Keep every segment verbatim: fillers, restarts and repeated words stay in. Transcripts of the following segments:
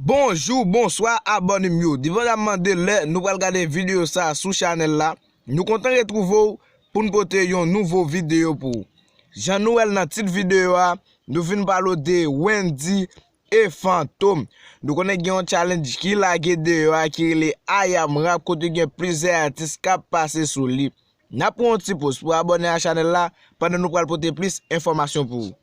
Bonjou, bonswa, abòne m yo. Devan n ap mande lè nou pral gade videyo sa a sou chanèl la, nou kontan retwouve w pou n pote yon nouvo videyo pou ou. Jan nou wè l nan tit videyo a, nou vin pale w de Wendyy e Fantom. Nou konnen gen yon challenge ki lage deyò a ki rele I Am Rap, kote gen plizyè atis k ap pase sou li. N ap pran yon ti poz pou abòne a chanèl la, pandan nou pral pote plis enfòmasyon pou ou.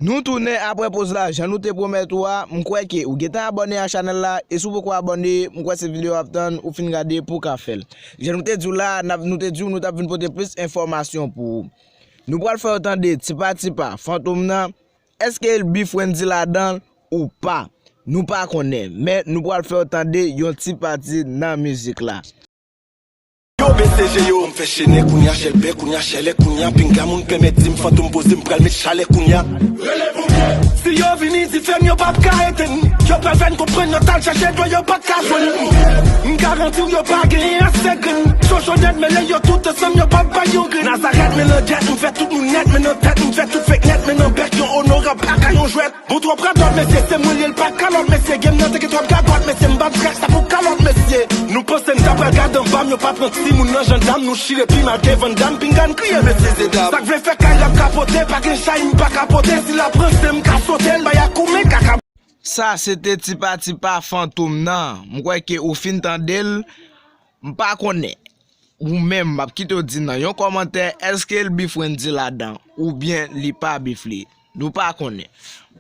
Nou tounen apre poz la, jan nou te pwomèt ou a, m kwè ke ou gentan abòne a chanèl la, e si w poko abòne, m kwè se videyo w ap tann, ou fin gade pou w ka fè l. Jan nou te di w la, n ap, nou te di w nou t ap vin pote plis enfòmasyon pou ou. Nou pral fè w tande tipa tipa Fantom nan, èske l bif Wendyy ladan l ou pa? Nou pa konnen, men nou pral fè w tande yon ti pati nan mizik la. Yo bese je yo, m fè chene kounya, chèlbè kounya, chèlè kounya, pinga moun pèmèt di m Fantom poze, m pral met chalè kounya. Si yo vini dife m, yo p ap ka etenn. Yo pral fè n konprann, yo t al chache dlo, yo pa t ka jwenn. M garanti w, yo pa genyen ase grenn. Jojo nèt mele yo tout ansanm, yo p ap bay yon grenn. Nazarèt men nan djèt, m fè tout moun nèt men nan tèt, m fè tout fake nèt men nan bèk, yon onorab pa ka yon jwèt. Bon twòp radòt mesye, se mwen li ye, l pa kalòt mesye, game nan te gen twòp gagòt mesye, m pa t krak sa pou kalòt mesye. Nou panse n ta pral gad anba m, yo pa pran timoun nan jandam, nou chire pi mal ke Van Damme, pinga n kriye mesye zedam. Sa k vle fè kay l ap kapote, pa gen chay m pa kapote, si l ap ranse m ka sote l, bay a koumen kaka. Sa se te tipa tipa Fantom nan, m kwè ke ou fin tande l, m pa konnen. Ou menm, m ap kite w di nan yon kòmantè, èske l bif Wendyy ladan, oubyen li pa bif li? Nou pa konnen.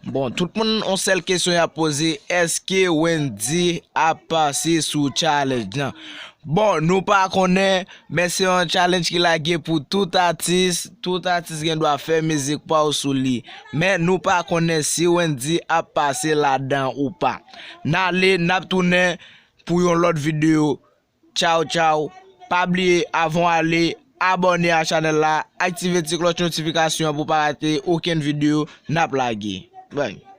Bon, tout moun, yon sèl kesyon y ap poze, èske Wendyy ap pase sou challenge lan? Bon, nou pa konnen, men se yon challenge ki lage pou tout atis, tout atis gen dwa fè mizik pa w sou li. Men nou pa konnen si Wendyy ap pase ladan ou pa. N ale, n ap tounen pou yon lòt videyo. Tchaw, tchaw. Pa bliye, avan w ale, abòne a chanèl la, aktive ti klòch notifikasyon an pou w pa rate okenn videyo n ap lage. Bye.